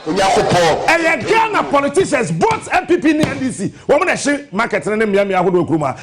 Onyankopɔn. Ɛyɛ Ghana politicians, both NPP ne NDC, wɔn na ɛhye market no ne mmeammea ahodoɔ kurom ha.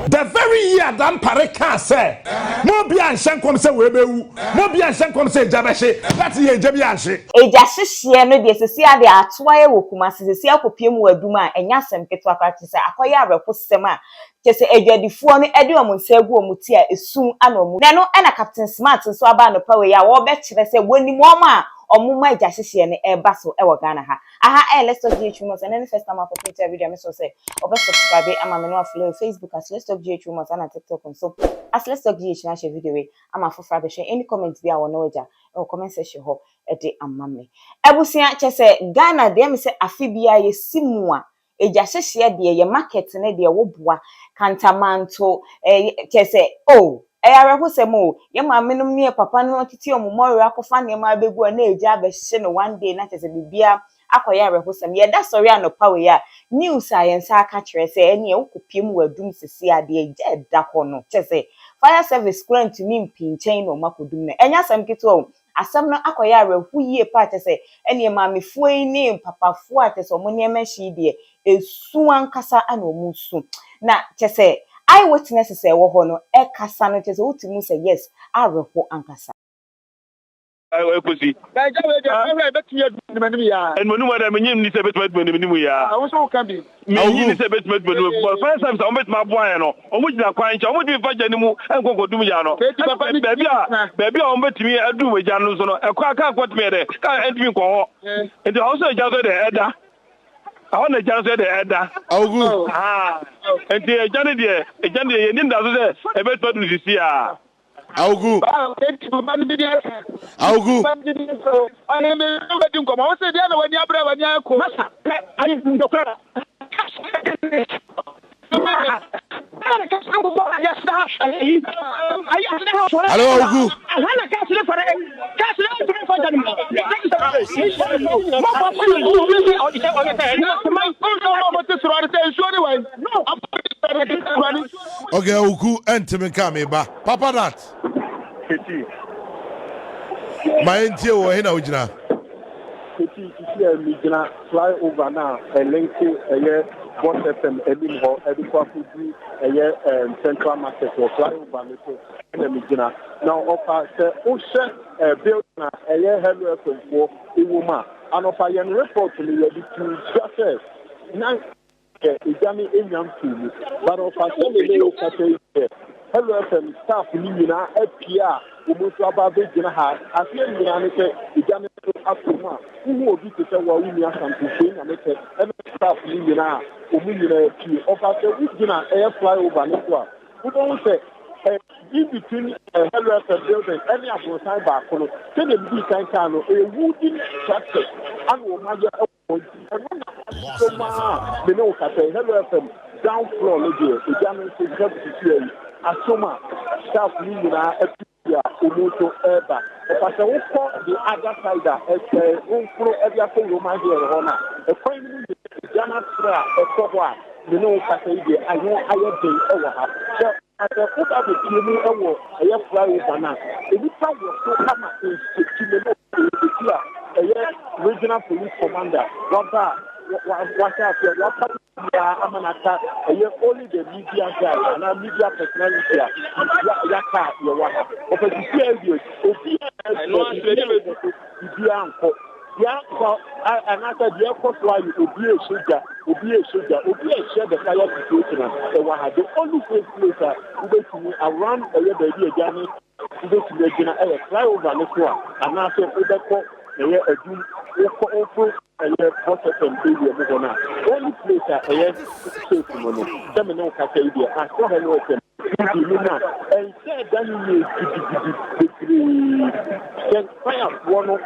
The very year Dampare kaa sɛ mo bi anhyɛ nkɔm sɛ wei bɛwu, mo bi anhyɛ nkɔm sɛ egya bɛhye, that year egya bi anhye. Egya hyehyeɛ no deɛ sɛsi ara deɛ ato ayɛ wɔ Kumasi, sɛsi akɔpue mu wɔ Adum a ɛnyɛ asɛm ketewa koraa kyerɛ sɛ akɔyɛ awerɛhosɛm a kyerɛ sɛ adwadifoɔ no de wɔn nsa agu wɔn ti a esu ana wɔn. Na ɛno na Captain Smart nso aba anɔpa wei a wɔrebɛkyerɛ sɛ wɔnim wɔn a wɔma egya hyehyeɛ no reba so wɔ Ghana ha. Aha ɛyɛ Let's Talk GH Rumors, ɛnɛ ne first time akɔpem to video a mesrɛ sɛ wɔbɛ subscribe ama me na wafollow yɛ Facebook at Let's Talk GH Rumors ɛna TikTok nso at Let's Talk GH na ahyɛ video wei ama afoforɔ abɛhwɛ. Any comment bi a wɔ na wagya ɛwɔ comment section hɔ de ama me. Abusua kyɛ sɛ Ghana deɛ me sɛ afe biara yɛsi mu a egya hyehyeɛ deɛ yɛ market no deɛ wo boa kantamanto eh, kyɛ sɛ oh ɛyɛ awerɛhosɛm o yɛ maame nom ne yɛ papa nom tete wɔn mmɔwerɛ akɔfa nneɛma abɛgu a na egya abɛhye no one day na kyɛ sɛ biribiara akɔyɛ awerɛhosɛm yɛda sɔre anɔpa wei a news a yɛn nsa aka kyerɛ sɛ ɛneɛ wokɔpie mu wɔ adum sisi a deɛ egya ɛda hɔ no kyɛ sɛ fire service koraa ntumi mpinkyɛn na wɔn akɔdum no ɛnyɛ asɛm ketewa o Asɛm no akɔyɛ awerɛho yie paa kyerɛ sɛ ɛneɛ maamefoɔ yi ne papafoɔ a kyerɛ sɛ wɔn nneɛma ahye yi deɛ esu ankasa na wɔn resu. Na kyerɛ sɛ eye witnesses a ɛwɔ hɔ no ɛkasa no kyerɛ sɛ wote mu sɛ yes awerɛho ankasa. Ɛkɔsi. Na agya wei deɛ ɔhwɛ a ɛbɛtumi adu animanim yi ara. Animanim ara deɛ mennye nni sɛ ɛbɛtumi adu animanim yi ara. Ah, wo nso woka bi. Mennye nni sɛ ɛbɛtumi adu animanim because fire service a wɔbɛtumi aboa yɛn no, wɔgyina kwan nkyɛn, wɔntumi mfa gya no mu nkɔ nkɔdum gya no. Eti papa Ɛna no baabi a gyina. baabi a wɔbɛtumi adum gya no nso no, ɛkwan kaa nkɔtumi yɛ dɛ, kaa ɛntumi nkɔ hɔ. Nti ɛhɔ nso gya nso yɛ dɛ ɛda. Ɛhɔ na gya nso yɛ dɛ ɛda. Awogu. Ahaa. Nti egya no deɛ, egya no deɛ yɛnni ndaso sɛ ɛbɛtumi adum sisi a. Awogu. Awogu. Alo Awogu. Okay, Awuku ɛntumi nka me ba. Papa Nat. Keti. Ma yɛntie wɔ he na wogyina? Keti sisi a megyina fly over no a ɛlinke ɛyɛ Boss FM anim hɔ ɛde kɔ akɔdu ɛyɛ Central Market wɔ fly over no so ɛna megyina. Na ɔfa sɛ wohyɛ building a ɛyɛ Hello FM foɔ ɛwɔ mu a anɔpa yɛn report no yɛde too dwa sɛ na Sɛ egya no enya ntoo mu. But ɔfa sɛ me ne wo kasa yi deɛ, Hello FM staff no nyinaa apue a wɔn nso aba abɛgyina ha. Aseɛ nyinaa ne sɛ egya no nso atɔ mu a, wohu obi te sɛ wo a wo nua Santosie Nyamepɛ ne staff no nyinaa a, wɔn nyinaa apue. Ɔfa sɛ wogyina ɛyɛ flyover no so a, wobɛhu sɛ ɛ in between ɛ Hello FM building ɛne aborosan baako no, sɛdeɛ medii kan kaa no, ɛyɛ wooden structures ana wɔn ayɛ. Ɛno na asosɔ mu ara a me ne wo kasa yi. Hello FM down floor no deɛ, egya no nso gya gu sisi ayi. Asom a staff no nyinaa atu fi a wɔn nso reba. Ɛfa sɛ wokɔ the other side a ɛsɛ woforo de akɔ Roman Hill hɔ no a, ɛkwan no mu nyinaa egya no atrɛ a ɛkɔ hɔ a me ne wo kasa yi deɛ ano ayɛ den wɔ ha. Sɛ sɛ woba abɛpue mu wɔ ɛyɛ flyover no a, nnipa wɔ so ama nsuti me ne wo a ɛyɛ regional police commander waba a wahyɛ aseɛ wapa biara ama no aka ɛyɛ only the media guy anaa media personality a yɛaka a yɛwɔ ha. Ɔpɛ sisi a deɛ obiara biribiara nkɔ deɛ akɔ anaasɛ deɛ ɛkɔ so ayɛ obi ɛhyɛ gya obi ɛhyɛ gya obi ɛhyɛ the fire situation a ɛwɔ ha. The only safe place a wobɛtumi around ɛyɛ baabi a gya no wobɛtumi agyina ɛyɛ flyover no so a anaasɛ wobɛkɔ ɛyɛ adum wokɔ woforo ɛyɛ Hot FM area mu hɔ no a only place a ɛyɛ safe no no sɛ me ne wo kasa yi deɛ asɔ Hello FM bi no mu a ɛnhyɛ da no yie gidigidi bebree sɛ firefoɔ no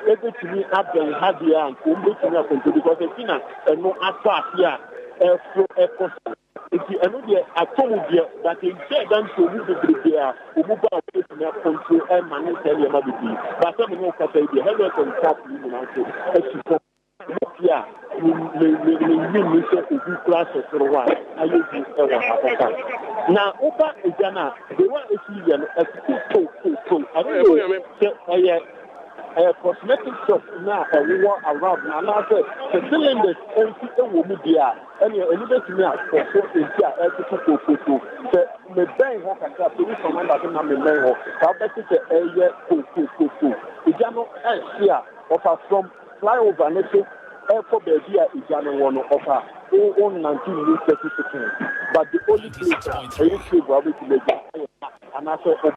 ɛbɛtumi abɛn ha deɛ a nka wɔn bɛtumi akɔnto because ɛti na ɛno atɔ ase a ɛforo ɛkɔ so. Nti ɛno deɛ atɔ mu deɛ but nkyɛɛ da nso ɔmu bebrebe a ɔmu ba a wɔbɛtumi akɔntro ɛma ne nsɛe nneɛma bebree but sɛ me ne wo kasa yi deɛ Hello FM staff yi nyinaa nso asi fam ɔmu pie a Me me me mennye nni sɛ obi koraa hyɛ soro hɔ a ayɛ bi wɔ ha papa. Na woba egya no a, the way a esi yɛ no, ɛtoto tow tow tow. I don't know sɛ ɛyɛ ɛyɛ cosmetic shop no a ɛwowɔ around no anaasɛ sɛ cylinders nso wɔ mu deɛ a, ɛneɛ ɛno bɛtumi akɔ so nti a ɛtoto kookoo. Sɛ mebɛn hɔ kakra, police commander de ma memmɛn hɔ, saa wobɛte sɛ ɛyɛ kookoo. Egya no ɛhye a, ɔfa from Flyover no so ɛkɔ baabi a egya no wɔ no ɔfa wo wo nnante nni 30 seconds but the only place a ɛyɛ safe a wobɛtumi agyina ɛyɛ ha anaasɛ wo.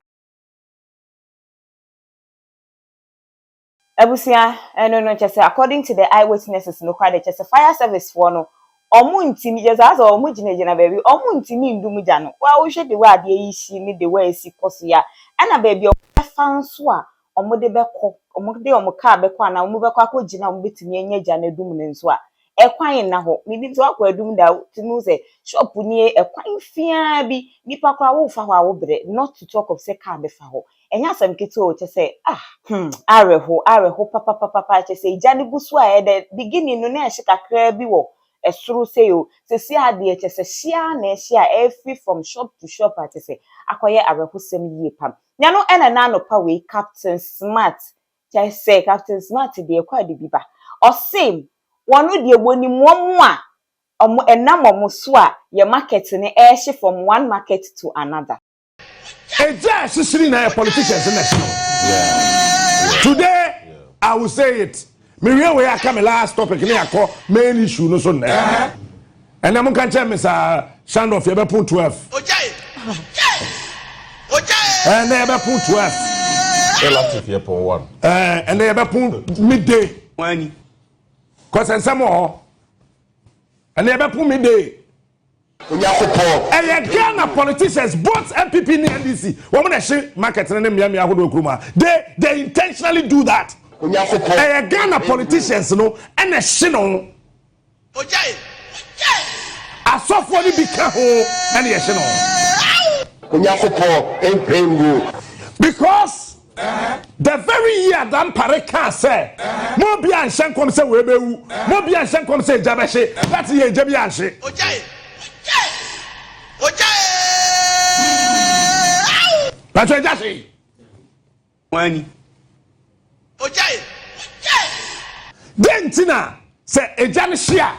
Abusua, ɛno no kyɛsɛ according to the eye witnesses no koraa deɛ kyɛsɛ fire service foɔ no ɔmo ntumi kyɛsɛ asɛ ɔmo gyina gyina baabi ɔmo ntumi ndum gya no. Wa wohwɛ the way adeɛ yi hyi ne the way esi kɔ so yi a ɛna baabi a ɔmo bɛfa nso a wɔde bɛkɔ, wɔde wɔn kaa bɛkɔ anaa wɔbɛkɔ akɔgyina a wɔbɛtumi anya gya no adum no nso a, ɛkwan nna hɔ. Menim sɛ woakɔ adum da a, wotumi hu sɛ shop nie, ɛkwan fiaa bi, nnipa koraa worefa hɔ a wobrɛ, not to talk of sɛ kaa bɛfa hɔ. Ɛnyɛ asɛm ketewa o, kyerɛ sɛ ah, hmm, awerɛho, awerɛho papapapapa, kyerɛ sɛ gya no gu so a ɛyɛ dɛ, beginning no na ɛhye kakraa bi wɔ ɛsoro sei o, seesei ara deɛ kyerɛ sɛ hye ara na ɛhye a ɛrefiri from shop to shop a kyerɛ sɛ akɔyɛ awerɛhosɛm yie pam. Na no ɛna na anɔpa wei Captain Smart, kyerɛ sɛ Captain Smart deɛ ɛkɔ ade bi ba. Ɔse wɔno deɛ wɔnim wɔn a wɔn ɛnam wɔn so a yɛ market no ɛrehye from one market to another. Egya a ɛhyehyere nyinaa yɛ politicians na ɛhye no. Today I will say it. Mewie wei aka me last topic ne akɔ main issue no so nnɛ. Ɛnɛ mo nka nkyɛn me saa Shandorf yɛbɛpon 12. Ɛnɛ yɛbɛpon 12. Relative yɛ pon 1. Ɛnɛ yɛbɛpon midday. Kɔsɛ nsɛm wɔ hɔ. Ɛnɛ yɛbɛpon midday. Onyankopɔn. Ɛyɛ Ghana politicians both NPP ne NDC wɔn na ɛhye market no ne mmeammea ahodoɔ kurom ha. They intentionally do that. Onyankopɔn. Ɛyɛ Ghana politicians no ɛna ɛhye no. Asɔfoɔ no bi ka ho ɛna ɛhye no. Onyankopɔn mpɛ ngu. Because the very year Dampare kaa sɛ mo bi anhyɛ nkɔm sɛ wei bɛwu, mo bi anhyɛ nkɔm sɛ egya bɛhye, that year egya bi anhye. Pàtó egya hye. Wani. Dɛn nti na sɛ egya no hye a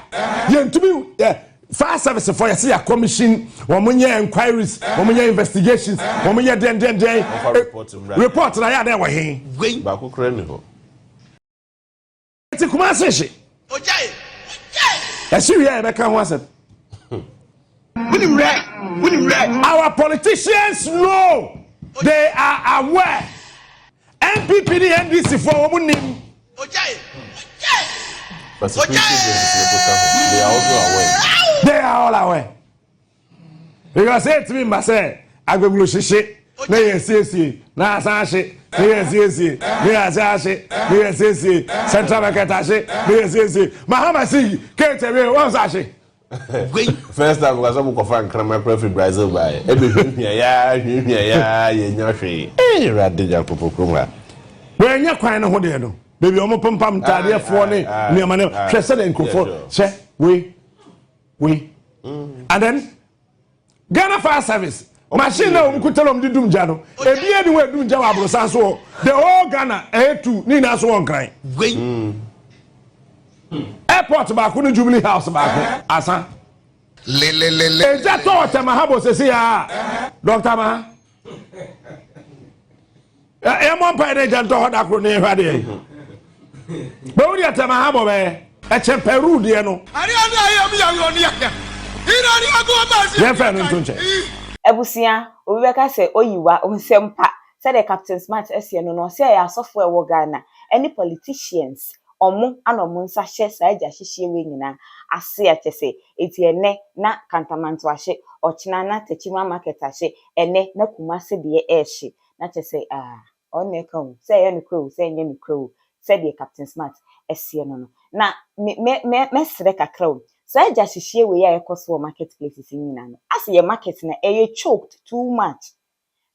yɛntumi ɛ fire service fo yɛsɛ yɛ commission wɔn nyɛ enquiries, wɔn nyɛ investigations, wɔn nyɛ dɛn dɛn dɛn? Wɔmfa report mmra. Report na yɛ adan wɔ he? Baako kora ni hɔ. Eti Kumase hye ɛhye wie a yɛbɛka ho asɛm. Our politicians know, they are aware. NPP ne NDC fo wɔn nim. But security agencies no ka ho. They are also aware. They are all aware. Because etimi mba sɛ agbeglo hyehye na yɛ siesie na asan ahye na yɛ siesie na yɛ asan ahye na yɛ siesie, Central Market ahye na yɛ siesie, Mahama si Kete wie wɔn nso ahye. First time kasa mo kɔfa nkraman kora firi Brazil baeɛ. Ebe hwehwɛ ya hwehwɛ ya yɛnya hwee. Ee Awurade Nyankopɔn, kurom ha. Wɔnyɛ kwan no ho deɛ no beebi a wɔn pempam ntaadeɛfoɔ ne nneɛma ne hwɛ sɛdeɛ nkurɔfoɔ hyɛ wei wei. And then Ghana Fire Service machine na wɔn kuta na wɔn de dum gya no, ebi yɛ ni wɔn edum gya wɔ aborosan so wɔ the whole Ghana, ɛyɛ tu ne nyinaa so wɔ Nkran. Airport baako ne Jubilee House baako asa. Egya tɔ ɔtɛm ha bɔ sese ya Dr. Maha ɛ mɔ mpa yɛ dɛ gya ntɔ hɔ da koro ne ehwɛ adeɛ yi bɛwo deɛ tɛm ha bɔ bɛyɛ ɛkyɛ Peru deɛ no yɛn fɛ no nto nkyɛn. Abusua, obi bɛka sɛ oyi wa nsɛm pa sɛdeɛ Captain Smart ɛseɛ no, ɔsɛ ɛyɛ asɔfoɔ a ɛwɔ Ghana ɛne politicians ɔmo ana ɔmo nsa hyɛ saa gya hyehyeɛ wei nyinaa ase a kyɛ sɛ eti ɛnɛ na Kantamanto ahye, ɔkyena na Techiman Market ahye, ɛnɛ na Kumase deɛ ɛɛhye, na kyɛ sɛ ah, ɔno na ɛka o, sɛ ɛyɛ nokorɛ o, sɛ ɛnyɛ nokorɛ o, sɛdeɛ Captain Smart ɛseɛ no. Na me me me mɛsrɛ kakra o, saa gya hyehyeɛ wei a ɛkɔ so wɔ market places yi nyinaa no, asɛ yɛ market na ɛyɛ choked too much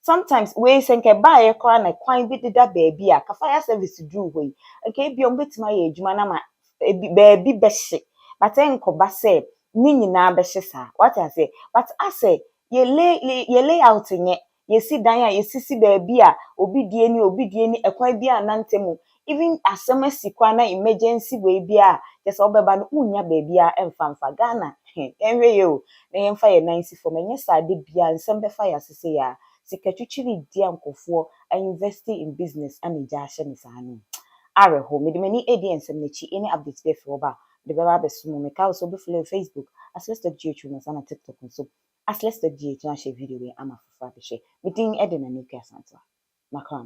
sometimes. Wei sɛ nka ɛbaayɛ koraa na kwan bi deda baabi a ka fire service duru hɔ yi, nka ebi ɔmo bɛtumi ayɛ adwuma na ma ebi baabi bɛhye. But ɛnkɔba sɛ ne nyinaa bɛhye saa. Wate aseɛ? But asɛ yɛ lay yɛ layout nyɛ yɛsi dan a yɛsisi baabi a obi die ni obi die ni ɛkwan bi a nante mu even asɛm asi kwan na emergency wei bi a kyɛ sɛ wobɛba no wonnya baabi a ɛmfa mfa Ghana yɛnhwɛ yie o na yɛmfa yɛn nan si fam ɛnyɛ saa de bia nsɛm bɛfa yɛ ase sɛ yɛ a sika twitwiri di a nkurɔfoɔ invest in business ama gya ahyɛ ne saa no awerɛho mede m'ani edi nsɛm n'akyi ɛne update bi afiri hɔ ba de bɛba abɛso mu meka wo sɛ wobɛfollow Facebook as Let's Talk GH no sana TikTok nso as Let's Talk GH na ahyɛ video wei ama foforɔ abɛhwɛ. Me din ɛde Nana Akua Asantewaa. Makram.